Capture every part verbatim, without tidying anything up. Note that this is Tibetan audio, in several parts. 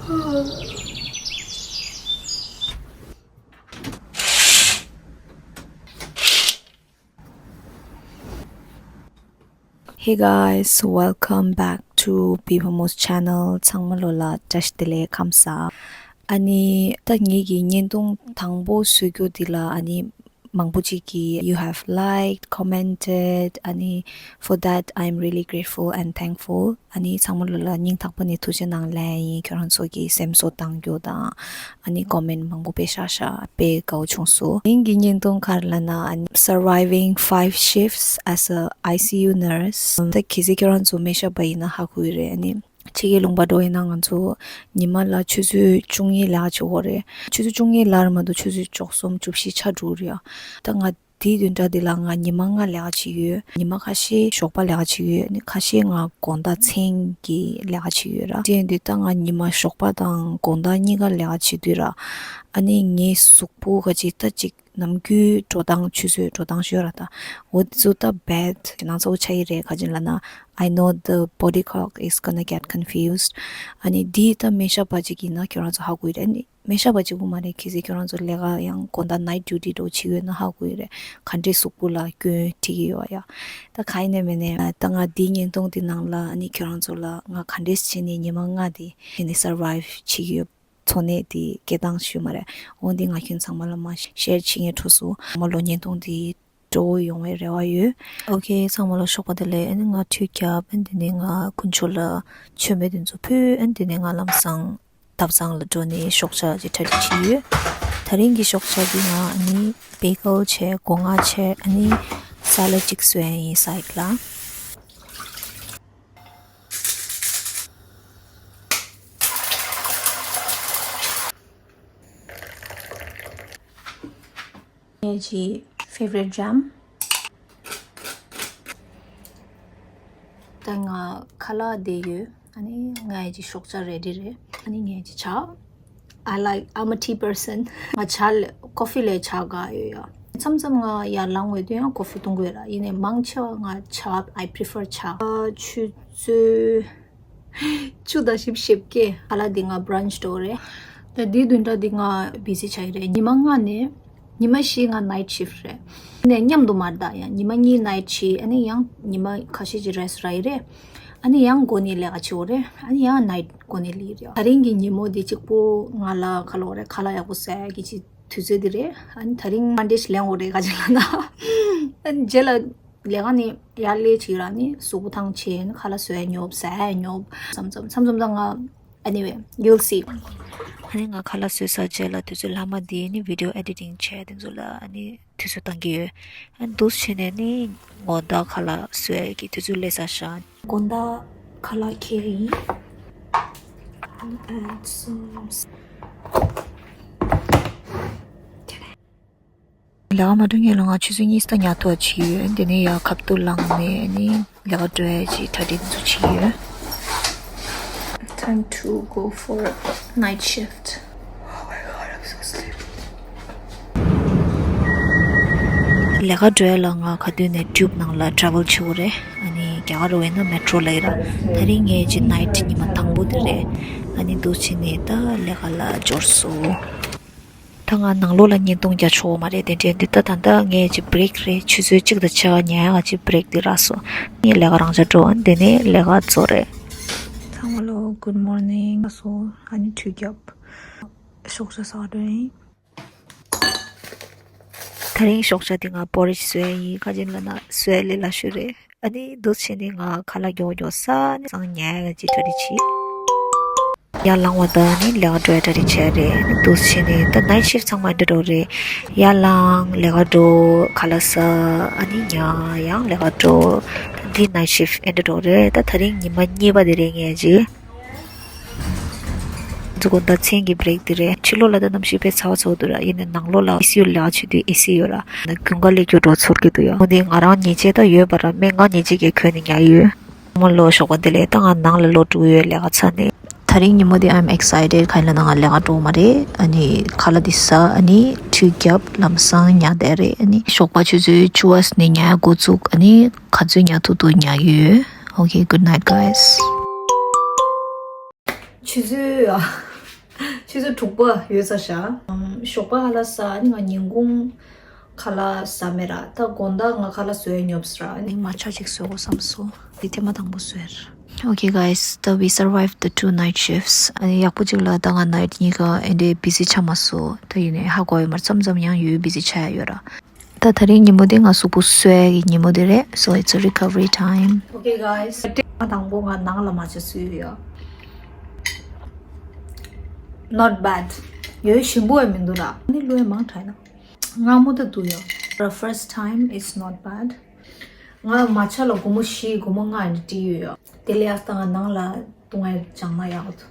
Hey guys, welcome back to People Mo's channel. ཚང་མ་ལོ་ལ་བཀྲ་ཤིས་བདེ་ལེགས་ཁམས་བཟང་། ཨ་ནི་ད་ངེད་ཀྱི་བརྙན་ཐུང་དང་པོ་བཟོ་རྒྱུ་འདི་ལ་ཨ་ནི་མང་པོ་ཅིག་གིས you have liked, commented, ཨ་ནི for that I'm really grateful and thankful. ཨ་ནི་ཚང་མ་ལོ་ལ་སྙིང་ཐག་པ་ནས་ཐུགས་རྗེ་གནང་ལན་ཡིན། ཁྱོད་རང་ཚོ་གི་སེམས་གསོ་གཏང་རྒྱུ་དང་ཨ་ནི་ཀོ་མེན་མང་པོ་སྤེལ་ཤག་ཤག་དཔེ་དགའ་བོ་བྱུང་སོང་། དེང་གི་བརྙན་ཐུང་ག་རེ་ལབ་ན་ཨ་ནི surviving five shifts as a I C U nurse. ད་གལ་སྲིད་ཁྱོད་རང་ཚོ་མེ་ཤ་པ་ཡིན་ན་ཧ་གོ་གི་རེད། ཨ་ནི་ཕྱི་རྒྱལ་ལུང་པ་འགྲོ་ཡིན་ན་ང་ཚོ་ཉི་མ་ལ་ཆུ་ཚོད་བཅུ་གཉིས་ལས་ཀ་བྱེད་དགོས་རེད། ཆུ་ཚོད་བཅུ་གཉིས་ལ་རེད་མ་གཏོགས་ཆུ་ཚོད་བཅུ་གསུམ་བཅུ་བཞི་ཆགས་འགྲོ་གི་རེད་ཡ། ད་ང་དེའི་བདུན་ཕྲག་འདི་ལ་ང་ཉི་མ་ལྔ་ལས་ཀ་བྱེད་ཀྱི་ཡོད། ཉི་མ་ཁ་ཤས་ཞོགས་པ་ལས་ཀ་བྱེད་ཀྱི་ཡོད། ཨ་ནི་ཁ་ཤས་ང་དགོང་དག་མཚན་གྱི་ལས་ཀ་བྱེད་ཀྱི་ཡོད་ར། དེ་ཡིན་དུས་ད་ང་ཉི་མ་ཞོགས་པ་དང་དགོང་དག་གཉིས་ཀ་ལས་ཀ་བྱེད་དུས་ར། ཨ་ནི་ངའི་གཟུགས་པོ་ག་ཅིག་ད་ཅིག་ནམ་རྒྱུན་འགྲོ་སྟངས་ཆུ་ཚོད་འགྲོ་སྟངས་ཤོད་ར་ད། འོ་དེ་ཚོ་ད་བད་ཞེད་སྣང་ཚ་བོ་ཆགས་ཀྱི་རེད། ག་ཅིག་ལབ་ན། I know the body clock is gonna get confused. ཨ་ནི་འདི་ད་མེ་ཤ་པ་ཅིག་ཡིན་ན་ཁྱོད་རང་ཚོ་ཧ་གོ་ཡི་རེད། ཨ་ནི་མེ་ཤ་པ་གཅིག་པུ་མ་རེད། གལ་སྲིད་ཁྱོད་རང་ཚོ་ལས་ཀ་ཡང་དགོང་དག་night duty འགྲོ་བྱེད་ཡོད་ན་ཧ་གོ་ཡི་རེད། ག་འདྲས་གཟུགས་པོ་ལ་སྐྱོན་འགྲིག་གི་ཡོད་ཡ། ད་ག་ཡིན་ནའི་མིན་ནའི་ད་ང་འདིའི་བརྙན་ཐུང་འདི་ནང་ལ་ཨ་ནི་ཁྱོད་རང་ཚོ་ལ་ང་ག་འདྲས་བྱས་ནས་ཉི་མ་ལྔ་དེ་བྱས་ནས་survive བྱེད་ཀྱི་ཡོད། འཚོ་གནས་དེ་སྐྱེལ་སྟངས་ཤིག་མ་རེད། འོ་འདི་ང་ཁྱོད་ཚང་མ་ལ་མ་share བྱེད་མཁན་འགྲོ་སོང་། ཚང་མ་ལོ་བརྙན་ཐུང་འདི་སྤྲོ་བོ་ཡོང་བའི་རེ་བ་ཡོད། Okay ཚང་མ་ལ་ཞོགས་པ་བདེ་ལེགས། ཨ་ནི་ང་ཁྲུས་བརྒྱབ། ཨ་ནི་དེ་ནས་ང་དཀོན་མཆོག་ལ་མཆོད་མེ་དེ་ཚོ་ཕུལ། ཨ་ནི་དེ་ནས་ང་ལམ་སང་ཐབ་ཚང་ལ་འགྲོ་ནས་ཞོགས་ཇ་ཅིག་གྲ་སྒྲིག་བྱས་ཡོད། ད་རིང་གི་ཞོགས་ཇ་འདི་ང་ཨ་ནི་བེ་གལ་བྱས། སྒོ་ང་བྱས། ཨ་ནི་ས་ལད་ཅིག་བཟོས་ཡིན་side ལ། ངའི་ཅི་favorite jam། ད་ང་ཁ་ལག་བསྡད་ཡོད། ཨ་ནི་ངའི་ཅི་ཞོགས་ཇ་ready རེད། ཨ་ནི་ངའི་ཅི་ཇ། I like, I'm a tea person. ང་ཇ་ལས་coffee ལས་ཇ་དགའ་ཡོད་ཡ། མཚམས་མཚམས་ང་ཡར་ལངས་འོས་དུས་ཡང་coffee འཐུང་གི་ཡོད་ར། ཡིན་ནའི་མང་ཆེ་བ་ང་ཇ། I prefer ཇ། ཆུ་ཚོད་བཅུ་དང་བཞི་བཅུ་གཅིག་ཁ་ལག་འདི་ང་brunch འགྲོ་རེད། ད་འདི་བདུན་ཕྲག་འདི་ང་busy ཆགས་ཀྱི་རེད། ཉི་མ་ལྔ་ནས་ཉི་མ་བཞི་ང་night shift རེད། ཡིན་ནའི་མཉམ་དུ་མ་རེད་ད། ཡང་ཉི་མ་གཉིས་night བྱས། ཨ་ནི་ཡང་ཉི་མ་ཁ་ཤས་ཅིག་rest རག་གི་རེད། ཨ་ནི་ཡང་འགོ་ནས་ལས་ཀ་བྱེད་དགོས་རེད། ཨ་ནི་ཡང་night འགོ་ནས་ལས་ཀ་རེད། ད་རིང་གི་ཉིན་མོ་འདི་གཅིག་པོ་ང་ལ་ག་ལབ་དགོས་རེད། ཁ་ལག་ཡག་པོ་ཟ་ཡག་གི་ཅིག་དུས་ཚོད་འདི་རེད། ཨ་ནི་ད་རིང་Monday ཞིག་ལེན་དགོས་རེད། ག་ཅིག་ལབ་ན་ཨ་ནི་རྗེས་ལ་ལས་ཀ་ནས་ཡར་སླེབས་བྱས་ར་ནི་གཟུགས་པོ་ཐང་ཆད། ཁ་ལག་བཟོ་ཡ་ཉོབ། ཟ་ཡ་ཉོབ། མཚམས་མཚམས་མཚམས་མཚམས་ད་ང་anyway you'll see. ཨ་ནི་ང་ཁ་ལག་བཟོས་ཚར་རྗེས་ལ་དུས་ཚོད་ལྷག་མ་འདི་ནི་video editing བྱས་དེ་ཚོ་ལ་ཨ་ནི་དུས་ཚོད་བཏང་གི་ཡོད། ཨ་ནི་འདུག་བྱས་ནས་ནི་ངོ་ད་ཁ་ལག་བཟོ་ཡ་གི་དུས་ཚོད་སླེབས་ཚར་ཤག་དགོང་དག་ཁ་ལག་འཁྱེར་ཡིན། I'll add some ལས་ཀ་མ་འགྲོ་སྔོན་ལ་ང་ཆུ་ཚོད་གཉིས་ཙམ་ཉལ་ཐུབ་པ་བྱེད་ཀྱི་ཡོད། དེ་ནས་ཡར་ཁ་ཐུག་ལངས་ནས་ནི་ལས་ཀ་འགྲོ་ཡ་ཅིག་གྲ་སྒྲིག་འདི་ཚོ་བྱེད་ཀྱི་ཡོད། Time to go for night shift. Oh my God, I'm so sleepy. ལས་ཀ་འགྲོ་ཡ་ལ་ང་ག་དུས་ནས་tube ནང་ལ་travel བྱེད་དགོས་རེད། ཨ་ནི་རྒྱ་གར་འགྲོ་བས་ན་metro ལ་ཡིན་ར། ད་རིང་ངའི་ཅིག་night ཉི་མ་དང་པོ་དེ་རེད། ཨ་ནི་འདུག་བྱས་ནས་ད་ལས་ཀ་ལ་འབྱོར་སོང་། ད་ང་ནང་ལོགས་ལ་བརྙན་ཐུང་རྒྱག་ཆོག་མ་རེད། དེ་འདྲའི་འདི་ད་ད་ལྟ་ངའི་ཅིག་break རེད། ཆུ་ཚོད་གཅིག་དང་ཕྱེད་ཀ་ཉལ་ཡག་ཅིག་break འདི་རག་སོང་། ངས་ལས་ཀ་རང་འཇགས་འགྲོ། ཨ་ནི་དེ་ནས་ལས་ཀ་རྫོགས་རེད། ཚང་མ་ལོ་good morning ལ་སོ། ཨ་ནི་དུས་རྒྱབ་ཞོགས་ཇ་ཟ་འགྲོ་ཡིན། ད་རིང་ཞོགས་ཇ་འདི་ང་porridge བཟོས་ཡིན། ག་ཅིག་ལབ་ན་བཟོ་ཡ་ལས་སླ་ཤོས་རེད། ཨ་ནི་འདུག་བྱས་ནས་ང་ཁ་ལག་མགྱོགས་མགྱོགས་ཟ་ནས་སང་ཉལ་ཡ་ཅིག་གྲ་སྒྲིག་བྱེད། ཡར་ལངས་པ་དང་ནི་ལས་ཀ་འགྲོ་ཡ་གྲ་སྒྲིག་བྱས་རེད། ཨ་ནི་འདུག་བྱས་ནས་ད་night shift ཚང་མ་འདི་འདྲ་རེད། ཡར་ལངས་ལས་ཀ་འགྲོ་ཁ་ལག་ཟ། ཨ་ནི་ཉལ་ཡང་ལས་ཀ་འགྲོ། ད་འདི་night shift ཨེ་འདྲ་རེད། ད་ད་རིང་ཉི་མ་གཉིས་པ་དེ་རེད་ངས་ཅིག་འཛུགས་དགོས། ད་མཚན་གྱི་break དེ་རེད། ཕྱི་ལོགས་ལ་ད་གནམ་གཤིས་དཔེ་ཚ་བ་ཚ་བོ་འདུག་ར། ཡིན་ནའི་ནང་ལོགས་ལ་ཨེ་སི་ཡུ་ལ་བྱེད་དུས་ཨེ་སི་ཡོད་ར། ན་དགུན་ཁ་སླེབས་རྒྱུ་འགྲོ་ཚོར་གྱི་འདུག་ཡ། འོ་དེ་ང་རང་ཉལ་ཆས་ད་ཡོད་པ་ར། སྨན་ཁང་ཉལ་ཆས་ཀྱི་གོན་ནས་ཉལ་ཡོད། མོ་ལོ་ཞོགས་པ་བདེ་ལེགས། ད་ང་ནང་ལ་ལོག་འགྲོ་ཡོད་ལས་ཀ་ཚར་ནས། ད་རིང་ཉིན་མོ་དེ་I'm excited ག་ཡིན་ལབ་ན་ང་ལས་ཀ་འགྲོ་མ་རེད། ཨ་ནི་ཁ་ལག་དེ་ཟ། ཨ་ནི་དུས་རྒྱབ་ལམ་སང་ཉལ་བསྡད་རེད། ཨ་ནི་ཞོགས་པ་ཆུ་ཚོད་བཅུ་པ་ནས་ཉལ་འགོ་བཙུགས། ཨ་ནི་ག་ཚོད་ཉལ་ཐུབ་ཐུབ་ཉལ་ཡོད། Okay, good night, guys. ཆུ་ཚོད་ ཆུ་ཚོད་དྲུག་པ་ཡོལ་ཚར་ཤག་ཨམ། ཞོགས་པ་ཁ་ལག་ཟ། ཨ་ནི་ང་ཉིན་གུང་ཁ་ལག་ཟ་མེད་ར། ད་དགོང་དག་ང་ཁ་ལག་བཟོ་ཡ་ཉོབ་སོང་ར། ཨ་ནི་མ་ཆ་ཅིག་བཟོ་དགོས་བསམ་སོང་། འདི་ཐེངས་མ་དང་པོ་བཟོས་ར། Okay, guys, the we survived the two night shifts. ཨ་ནི་ཡག་པོ་ཅིག་ལ་ད་ང་night གཉིས་ཀ་ཨེ་འདྲའི་busy ཆགས་མ་སོང་། ད་ཡིན་ནའི་ཧ་གོ་ཡོད་མ་རེད། མཚམས་མཚམས་ཡང་ཡོད་busy ཆགས་ཡ་ཡོད་ར། ད་དེ་རིང་ཉིན་མོ་འདི་ང་གཟུགས་པོ་གསོ་ཡ་གི་ཉིན་མོ་འདི་རེད། So it's a recovery time. Okay, guys, ཐེངས་མ་དང་པོ་ང་ནང་ལ་མ་ཆ་བཟོས་ཡོད། Not bad. ཡོད་ཞིམ་པོ་ཡང་མི་འདུག་ར། ཨ་ནི་ལོས་མང་དྲགས་ན། ང་མོ་ད་འདུག་ཡོད། The first time is not bad. ང་མ་ཆ་ལ་སྒོར་མོ་བཞི་སྒོར་མོ་ལྔ་ཡིན་དྲིས་ཡོད་ཡོད། དེ་ལས་ཨ་སྟ་ང་ནང་ལ་བཏུང་ཡ་སྦྱངས་ན་ཡག་འདུག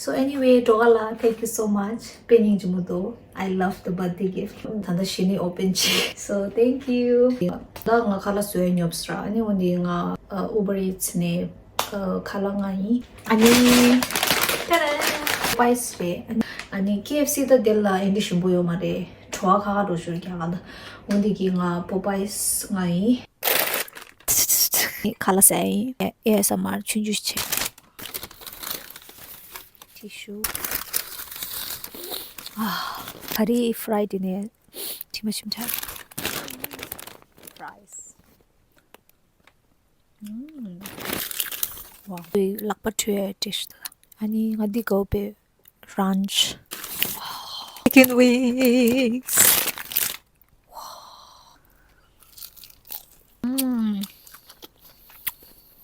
So anyway, སྒྲོལ་དཀར་ལགས, thank you so much. དཔེ་སྙིང་རྗེ་མོ་འདུག I love the birthday gift. ད་ལྟ་གཞི་ནས་open བྱས། So thank you. ད་ང་ཁ་ལག་བཟོ་ཡ་ཉོབ་སོང་ར། ཨ་ནི་འོ་འདི་ང་Uber Eats ནས་ཁ་ལག་ང་ཡིན། ཨ་ནི་ཏ་ཌ། Popeyes རེད། ཨ་ནི་ཨ་ནི་K F C ད་དེ་ལ་ཨེ་འདྲ་ཞིམ་པོ་ཡོད་མ་རེད། བྲོ་བ་ཁ་ཁ་འགྲོ་ཞོར་རྒྱག་ག་ད། འོ་འདི་གི་ང་Popeyes ང་ཡིན། ཁ་ལག་ཟ་ཡིན། ཨེ་ཨེ་སི་ཨེམ་ཨར་ཆུང་ཆུང་བྱེད། ཏི་ཤུ། ཨ། ད་རེས་Friday ནས་དྲི་མ་ཞིམ་ཆགས། Fries. ཨུམ། ཝའོ། ལག་པ་འཁྲུ་ཡའི་taste། ཨ་ནི་ང་འདི་དགའ་པོ། Ranch. Chicken wings. ཨུམ།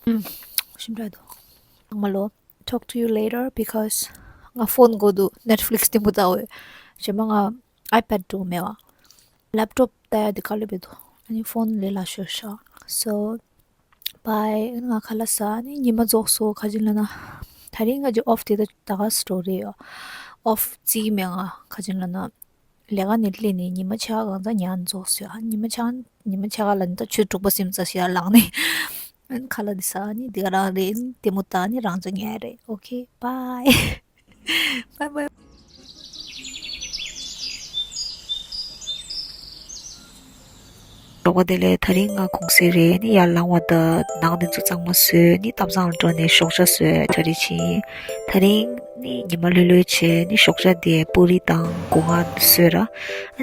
ཨུམ། ཞིམ་དྲགས་འདུག་ཨ་མ་ལོ། Talk to you later because ང་ཕོན་དགོས་འདུག Netflix དེ་མོ་ལྟ་བས། རྗེས་མ་ང་iPad འགྲོ་མེད་པ། Laptop ལྟ་ཡ་དེ་དཀའ་ལས་པས་འདུག་ཨ་ནི་ཕོན་ལས་སླ་ཤོས་ཤག So bye. ང་ཁ་ལག་ཟ། ཨ་ནི་ཉི་མ་རྫོགས་སོང་། ག་ཅི་ལབ་ན། ད་རིང་ང་ཅིག་off དེ་ད་ད་ག་story ཡོད། Off རྩིས་མེད་ང་། ག་ཅི་ལབ་ན། ལས་ཀ་ནས་སླེབས་ནས་ཉི་མ་ཕྱེད་ཀ་གང་ཙམ་ཉལ་རྫོགས་སོང་། ཨ་ཉི་མ་ཕྱེད་ཉི་མ་ཕྱེད་ཀ་ལ་ནི་ད་ཆུ་དྲུག་པ་སིམ་ཙ་ཞིག་ལངས་ནས། ཨ་ནི་ཁ་ལག་འདི་ཟ། ཨ་ནི་འདི་ག་རང་རེད། ལྟད་མོ་ལྟ། ཨ་ནི་རང་ཚོ་ཉལ་རེད། Okay, bye. Bye bye. རོགས་པ་དེ་ལས་ད་རིང་ང་གུང་སེང་རེད། ནི་ཡར་ལངས་པ་དང་ནང་དེ་ཚོ་གཙང་མ་བཟོས། ནི་ཐབ་ཚང་ལ་འགྲོ་ནས་ཞོགས་ཇ་བཟོས་གྲ་སྒྲིག་བྱས། ད་རིང་ནི་ཉི་མ་ལྷོད་ལྷོད་བྱས། ནི་ཞོགས་ཇ་དེ་པུ་རི་དང་སྒོ་ང་བཟོས་ར། ཨ་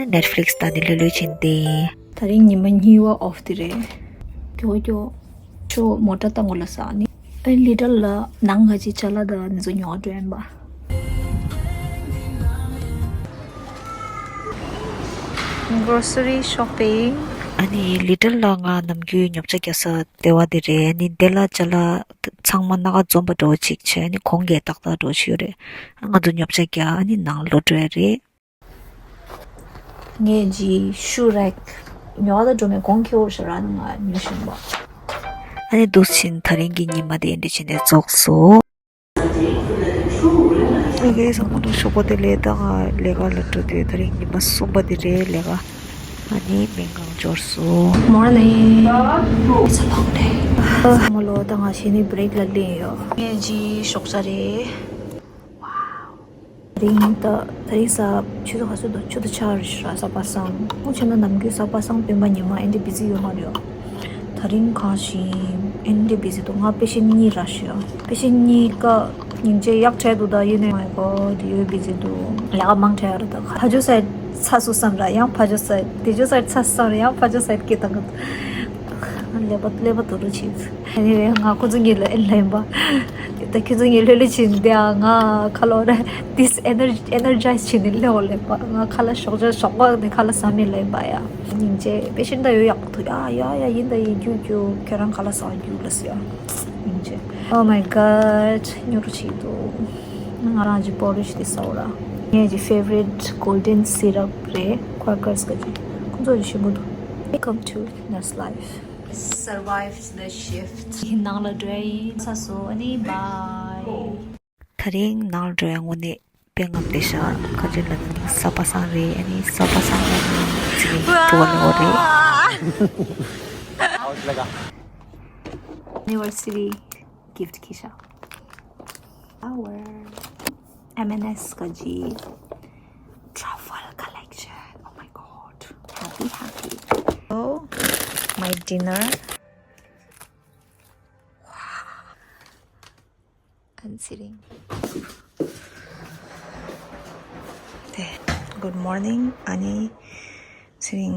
ནི་Netflix ལྟ་ནས་ལྷོད་ལྷོད་བྱས་བསྡད་ཡིན། ད་རིང་ཉི་མ་གཉིས་པ་off དེ་རེད། ཀྱོ་ཀྱོ། ཁྱོད་མོ་ཊ་བཏང་གོ་ལ་ཟ་ནི། ཨ་ལི་ཏལ་ལ་ནང་ག་ཅི་ཅ་ལག་དང་ནི་ཚོ་ཉོ་འགྲོ་ཡིན་པ། Grocery shopping. ཨ་ནི་ལི་ཏལ་ལ་ང་ནམ་རྒྱུན་ཉོ་ཆ་རྒྱག་ས་ལྟེ་བ་དེ་རེད། ཨ་ནི་དེ་ལ་ཅ་ལག་ཚང་མ་སྣ་ཁ་འཛོམས་པ་འདྲ་བོ་ཅིག་བྱས། ཨ་ནི་གོང་གས་ཏག་ཏག་འདྲ་བོ་ཅིག་ཡོད་རེད། ང་ཚོ་ཉོ་ཆ་རྒྱག་ཨ་ནི་ནང་ལོག་འགྲོ་ཡ་རེད། ངས་ཇི་ཤུ་རེག་ཉོ་བ་ད་འགྲོ་མེད། གོང་ཁེ་འོར་ཤ་ར་ནི་ང་ཉོ་བཞིན་པ། ཨ་ནི་འདུག་ཕྱིན་ད་རིང་གི་ཉི་མ་དེ་འདྲ་བྱས་ནས་རྫོགས་སོང་། ཨོ་ཁེ་བཟང་མོ་འདུག་ཞོགས་པ་དེ་ལས་ད་ང་ལས་ཀ་ལ་འགྲོ་དུས་ད་རིང་ཉི་མ་གསུམ་པ་དེ་རེད་ལས་ཀ། ཨ་ནི་མི་གང་འབྱོར་སོང་། Morning. It's a long day. བཟང་མོ་ལོ། ད་ང་གཞི་ནས་break ལ་སླེབས་ཡོད། ངས་ཇི་ཞོགས་ཇ་རེད། དེ་རིང་ད་དེ་རིང་གཟའ་ཆུ་ཚོད་ག་ཚོད་འདུག་ཆུ་ཚོད་ཆ་རེ་ཞིག་ར། གཟའ་པ་སངས། ཁོང་ཆེ་ན་ནམ་རྒྱུན་གཟའ་པ་སངས་སྤེན་པ་ཉི་མ་ཨེ་འདྲ་བི་ཟི་ཡོད་མ་རེད། ད་རིང་གང་ཞིག་ཨེ་འདྲ་བི་ཟི་འདུག་ང་པེ་ཤེན་གཉིས་ར་ཞིག་པེ་ཤེན་གཉིས་ཀ་སྙིང་རྗེ་ཡག་དྲགས་འདུག་ད་ཡིན་ནའི་མའི་གོ་དེ་ཡོད་བི་ཟི་འདུག་ལས་ཀ་མང་དྲགས་རེད། ད་ཕར་ཕྱོགས་སའིཌ་ཚ་སོང་བསམ་ར། ཡང་ཕར་ཕྱོགས་སའིཌ། དེ་ཕྱོགས་སའིཌ་ཚ་སོང་བསམ་ར། ཡང་ཕར་ཕྱོགས་སའིཌ་སྐད་བཏང་གི་འདུག་ཀླད་པ་ཀླད་པ་དུ་རུ་ཕྱིན། Anyway, ང་ཁོ་ཚོ་གཉིས་ལ་ཨེ་ལེན་པ། ད་ཁྱོད་ཚོ་གཉིས་ལྷོད་ལྷོད་བྱས་འདི་ཨ་ང་ཁ་ལོ་ར། This energy energize བྱས་ནས་སླེབས་པ་ལེན་པ། ང་ཁ་ལག་ཞོགས་ཇ་ཞོགས་པ་ནས་ཁ་ལག་ཟ་མེད་ལེན་པ་ཡ། སྙིང་རྗེ། པེ་ཤེན་ད་ཡོད་ཡག་པོ་འདུག་ཡ་ཡ་ཡ། ཡིན་ད་ཡིན། རྒྱུགས་རྒྱུགས། ཁྱོད་རང་ཁ་ལག་ཟ་རྒྱུགས་ལ་ཟེར་ཡ། སྙིང་རྗེ། Oh my god. སྨྱོ་རུ་བྱེད་འདུག་ང་རང་གི་པོ་རི་ཤི་དེ་ཟ་འོ་ར། ངའི་གི་favorite golden syrup རེད། Quakers ག་གི། ཁོང་ཚོ་གི་ཞིམ་པོ་འདུག Welcome to Nest Life. Survived the shift. ནང་ལ་འགྲོ་ཡ་ཡིན། ཚ་སོ། ཨ་ནི་bye. ད་རིང་ནང་ལ་འགྲོ་ཡ་དངོས་གནས་དཔེ་ངའམ་བདེ་ཤག་ག་ཅི་ལབ་ན་གཟའ་པ་སངས་རེད། ཨ་ནི་གཟའ་པ་སངས་ལ་ནི་ཅི་ནི་འགྲོ་བ་ལོ་རེད། Anniversary gift ཁྱེར་ཤག Flower. M and S ག་གི་truffle collection. Oh my god. Happy, happy. Oh, my dinner. Wow. I'm sitting. Good morning. ཨ་ནི་ཚེ་རིང་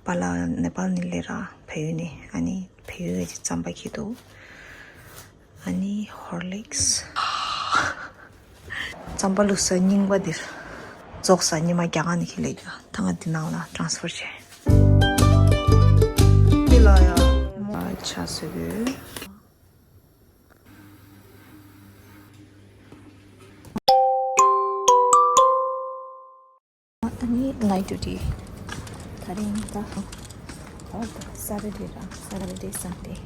པཱ་ལགས་ནེ་པཱལ་ནས་སླེབས་ར། བལ་ཡུལ་ནས། ཨ་ནི་བལ་ཡུལ་གྱི་རྩམ་པ་འཁྱེར་འདུག་ཨ་ནི་Horlicks། རྩམ་པ་བླུགས་ས་རྙིང་པ་འདིར་རྫོགས་ས། ཉི་མ་རྒྱ་གར་ནས་འཁྱེར་སླེབས་རྒྱུ། ད་ང་འདི་ནང་ལ་transfer བྱས། འདི་ལ་ཡ་ཆ་བཟོ་དགོས། ཨ་ནི་night duty། ད་རིང་ད་ཨོ་ད་Saturday ར། Saturday Sunday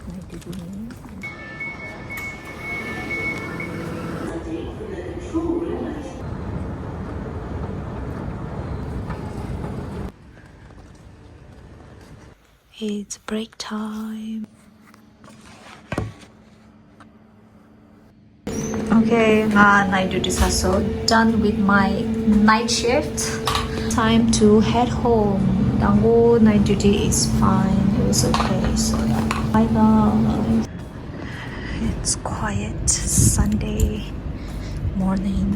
night duty ཡིན། It's break time. Okay, ང་night duty ཚར་སོང་། Done with my night shift. Time to head home. དང་པོ་night duty is fine. It was okay. So yeah. Bye guys. It's quiet Sunday morning.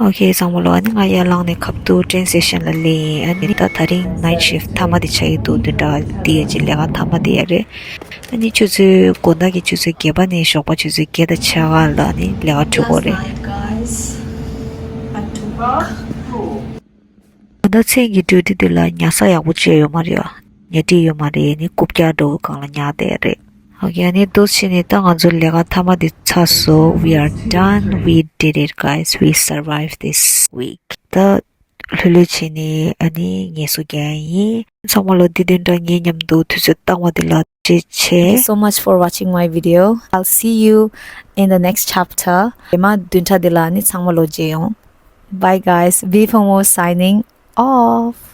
Okay, ཚང་མ་ལོ། ཨ་ནི་ང་ཡར་ལངས་ནས་ཁ་ཐུག train station ལ་སླེབས་ཡིན། ཨ་ནི་ད་དེ་རིང་night shift མཐའ་མ་དེ་ཆགས་ཀྱི་འདུག་བདུན་ཕྲག་འདི་ཡ་གཅིག་ལས་ཀ་མཐའ་མ་དེ་ཡ་རེད། ཨ་ནི་ཆུ་ཚོད། དགོང་དག་གི་ཆུ་ཚོད་བརྒྱད་པ་ནས་ཞོགས་པ་ཆུ་ཚོད་བརྒྱད་དང་ཕྱེད་ཀ་ལ་ཨ་ནི་ལས་ཀ་འགྲོ་དགོས་རེད། Last night, guys, I had to work. ད་མཚན་གྱི་duty འདི་ལ་ཉལ་ས་ཡག་པོ་ཅིག་ཡོད་མ་རེད་པ། ཉལ་ཁྲི་ཡོད་མ་རེད། ནི་རྐུབ་བཀྱག་འདྲ་བོ་སྒང་ལ་ཉལ་བསྡད་རེད། Okay, ཨ་ནི་འདུག་བྱས་ནས་ད་ང་ཚོ་ལས་ཀ་མཐའ་མ་འདི་ཚར་སོང་། We are done. We did it, guys. We survived this week. ད་ལྷོད་ལྷོད་བྱས་ནས་ཨ་ནི་ངལ་གསོ་རྒྱག་ཡ་ཡིན། ཚང་མ་ལོ། འདི་བདུན་ཕྲག་ངའི་མཉམ་དུ་དུས་ཚོད་བཏང་བ་འདི་ལ་ཐུགས་རྗེ་ཆེ། Thank you so much for watching my video. I'll see you in the next chapter. རྗེས་མ་བདུན་ཕྲག་འདི་ལ་ནི་ཚང་མ་ལོ་མཇལ་ཡོང་། Bye guys. Vivian Wu signing off.